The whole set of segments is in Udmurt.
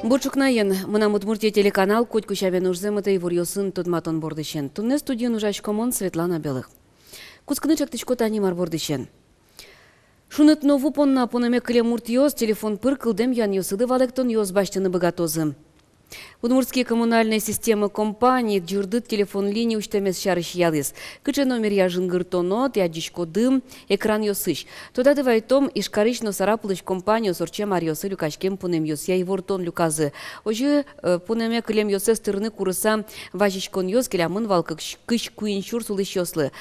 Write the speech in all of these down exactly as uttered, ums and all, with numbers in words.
Бур ӵукнаен! «Мынам Удмуртие» телеканал котьку сямен ужзэ мытэ иворъёсын тодматон бордысен. Туннэ студиын ужасько мон, Светлана Белых. Кутскыны ӵектӥсько тани мар бордысен. Шуныт но ву понна пунэме кылем муртъёс телефон пыр кылдэм юанъёсыды валэктонъёс басьтыны быгатозы. «Удмуртские коммунальные системы» компания ӟырдыт телефон линия усьтэмез сярысь ялӥз. Кыӵе номеръя жингыртоно, тӥ адӟиськоды экранъёсысь. Тодады вайтом, Ижкарысь но Сарапулысь компаниос ортчем аръёсы люкаськем пунэмъёсъя ивортон люказы. Озьы, э, пунэме кылемъёссэс тырыны курыса вазиськонъёс келямын вал кык-, кызь куинь сюрс улӥсьёслы.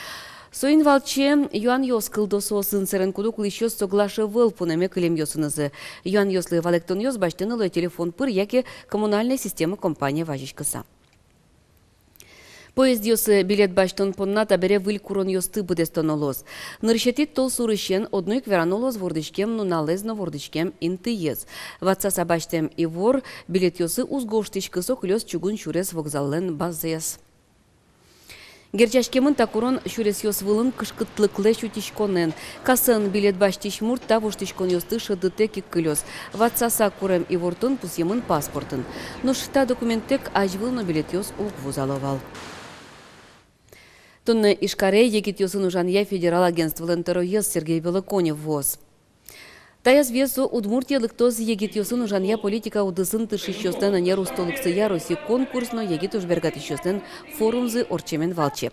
Соин валче юанъёс кылдо соосын, сэрен куд-ог улӥсьёс соглаш ӧвӧл пунэме кылемъёсынызы. Юанъёслы валэктонъёс басьтыны луэ телефон пыр яке «Коммунальные системы» компание вазиськыса. Поездъёсы билет басьтон понна табере выль куронъёсты быдэстоно луоз. Нырысетӥ толсурысен одно ик верано луоз вордӥськем нуналэз но вордӥськем интыез. Ватсаса басьтэм ивор: билетъёсы уз гожтӥськы, со кылёз чугун сюрес вокзаллэн базаяз. Герӟаськемын та курон сюресъёс вылын кышкытлыклэсь утиськонэн. Кассаын билет басьтӥсь мурт та воштӥськонъёсты шӧдытэк ик кылёз. Ватсаса курем ивортон пусъемын паспортын. Нош та документтэк азьвыл но билетъёс уг вузало вал. Туннэ Ижкаре егитъёсын ужанъя федерал агентстволэн тӧроез Сергей Белоконев вуоз. Таяз виэ со Удмуртие лыктоз егитъёсын ужанъя политика удысын тыршисьёслэн ӧнер устолыксыя Росси конкурс но егит ужбергатӥсьёслэн форумзы ортчемен валче.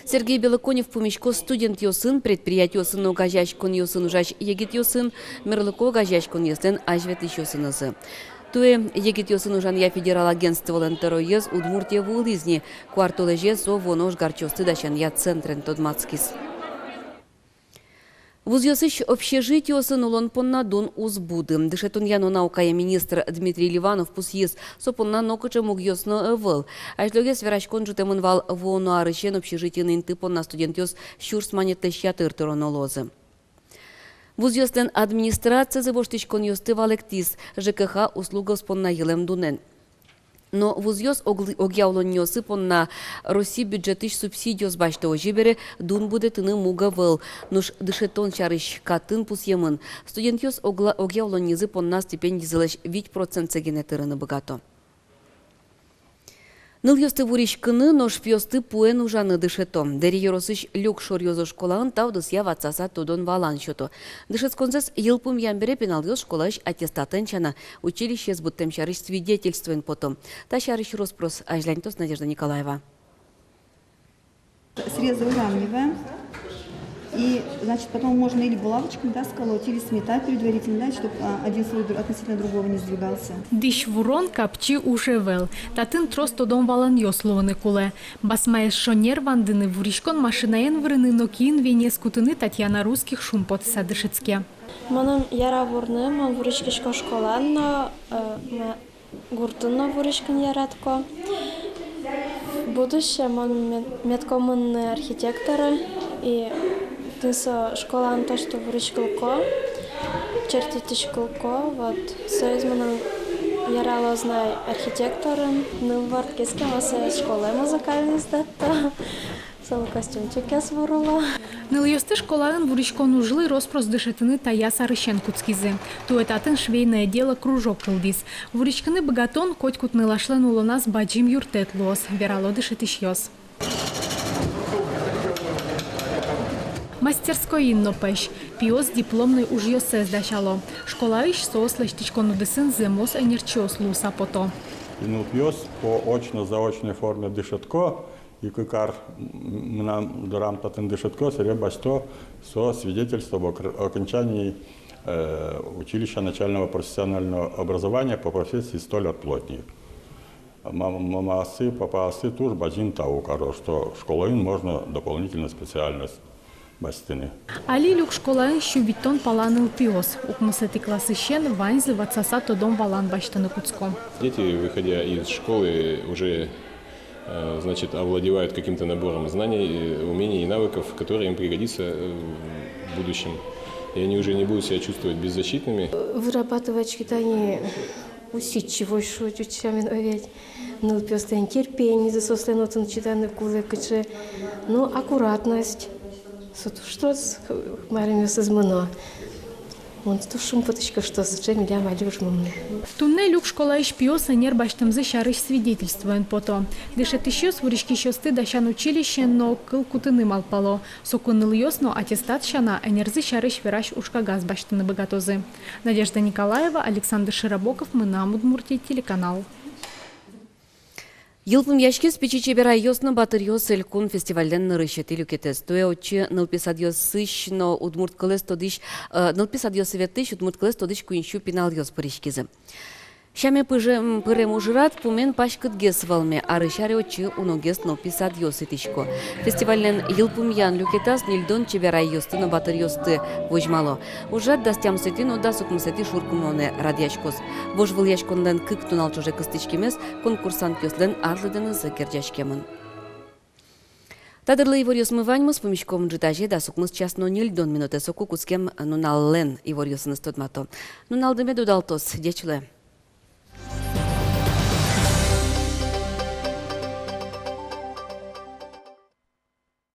Сергей Белоконев пумиськоз студентъёсын, предприятиосын но огазеяськонъёсын ужась егитъёсын, мерлыко огазеяськонъёслэн азьветлӥсьёсынызы. Туэ егитъёсын ужанъя федерал агентстволэн тӧроез Удмуртие вуылӥз ни. Куартолэзе со вуоно ожгарчиосты дасянъя центрен тодматскиз. Вузъёсысь общежитиосын улон понна дун уз буды. Дышетонъя но наукая министр Дмитрий Ливанов пусйиз: со понна нокыӵе мугъёс но ӧвӧл. Азьлогес вераськон ӝутэмын вал: вуоно арысен общежитиын инты понна студентъёс сюрс манетлэсь ятыр тыроно луозы. Вузъёслэн администрацизы воштӥськонъёсты валэктӥз ЖКХ услугаос понна йылэм дунэн. Но вузъёс оглы-, огъя улонниосы понна Росси бюджетысь субсидиос басьто, озьы бере дун будэтыны муг ӧвӧл. Нош дышетон сярысь катын пусъемын: студентъёс огла-, огъя улоннизы понна стипендизылэсь вить процентсэ гинэ тырыны быгато. Нылъёсты вуриськыны, нош пиосты пуэн ужаны дышето. Дэри ёросысь Люк шоръёзо школаын та удысъя ватсаса тодон-валан сёто. Дышетсконзэс йылпумъям бере пиналъёс школаысь аттестатэн сяна, училищеез быдтэм сярысь свидетельствоен пото. Та сярысь рос-прос азьланьтоз Надежда Николаева. Срезы выравниваем. И, значит, потом можно или булавочками, да, сколоть, или сметать предварительно, да, чтоб, а, один слой дру-, относительно другого не сдвигался. Дӥсь вурон капчи уж ӧвӧл. Татын трос тодон-валанъёс луыны кулэ. Басмаез шонер вандыны, вуриськон машинаен вырыны но киын венез кутыны Татьяна Русских шумпотыса дышетске. Мыным яра вурны, мон вуриськисько школаын но, э, ма-, гуртын но вуриськыны яратӥсько. Будущее мон мед-, медӥсько мыныны архитекторе, и тӥни со школаын то, что вуриськылӥсько, чертитӥськылӥсько, вот, соиз мыным яралоз на архитекторын. Ныл вордскиз ке, ма сое школае музыкальный сдатто. Солы костюмчикез вурыло. Нылъёсты школаын вуриськон ужлы рос-прос дышетыны таяз арысен кутскизы. Туэ татын «Швейное дело» кружок кылдӥз. Вуриськыны быгатон котькуд нылашлэн улоназ бадӟым юрттэт луоз, верало дышетӥсьёс. Мастерскойын но пӧсь. Пиос дипломной ужъёссэс дасяло. Школаысь соос лэсьтӥськон удысын зэмос ӧнерчиос луыса пото. И нылпиос по очно-заочной форме дышетско, и кык ар, м, мынам дорам татын дышетско, собере басьто со свидетельство об окр-, окончании, э, училища начального профессионального образования по профессии столяр-плотник. Мам-, мамаосы, папаосы туж бадӟым тау каро, что школаын можно дополнительно специальность басьтыны. Али Люк школаын сю витьтон пала нылпиос. Укмысэтӥ классысен ваньзы ватсаса тодон-валан басьтыны кутско. Дети, выходя из школы, уже, э, значит, овладевают каким-то набором знаний, э, умений и навыков, которые им пригодятся, э, в будущем. И они уже не будут себя чувствовать беззащитными. Вырабатывать воспитание усидчивость, шуо ӟуч сямен, о ведь. Нылпиослэн терпенизы соослэн отын чиданы кулэ кыӵе. Ну, аккуратность. Со туж трос маремъёсыз мыно. Мон туж шумпотӥсько, что сыӵе милям али ужмемын. Туннэ люк школаысь пиос ӧнер басьтэмзы сярысь свидетельствоен пото. Дышетӥсьёс вуриськисьёсты дасян училищеын но кыл кутыны малпало. Соку нылъёс но аттестат сяна ӧнерзы сярысь верась ужкагаз басьтыны быгатозы. Надежда Николаева, Александр Широбоков, «Мынам Удмуртие» телеканал. Йылпумъяськиз «Пичи чеберайёс но батыръёс» элькун фестивальлэн нырысетӥ люкетэз. Туэ отчы нылпи садъёсысь но удмурт кылэз тодӥсь, э, нылпи садъёсы ветлӥсь удмурт кылэз тодӥсь куинь сю пиналъёс пыриськизы. Сяме пыжем-, пырем ужрад пумен паськытгес вӧлме, арысь аре отчы уногес нылпи садъёс итӥсько. Фестивальлэн йылпумъян люкетаз ньыльдон чеберайёсты но батыръёсты возьмало. Ужрад дас тямысэтӥ но дас укмысэтӥ шуркынмонэ радъяськоз. Вожвылъяськонлэн кык нунал ӵоже кыстӥськемез конкурсантъёслэн арлыдэнызы герӟаськемын. Та дырлы иворъёсмы ваньмыз. Пумиськом ӝытазе дас укмыс час но ньыльдон минутэ. Соку кутскем нуналлэн иворъёсыныз тодмато. Нуналды мед удалтоз. Ӟеч луэ.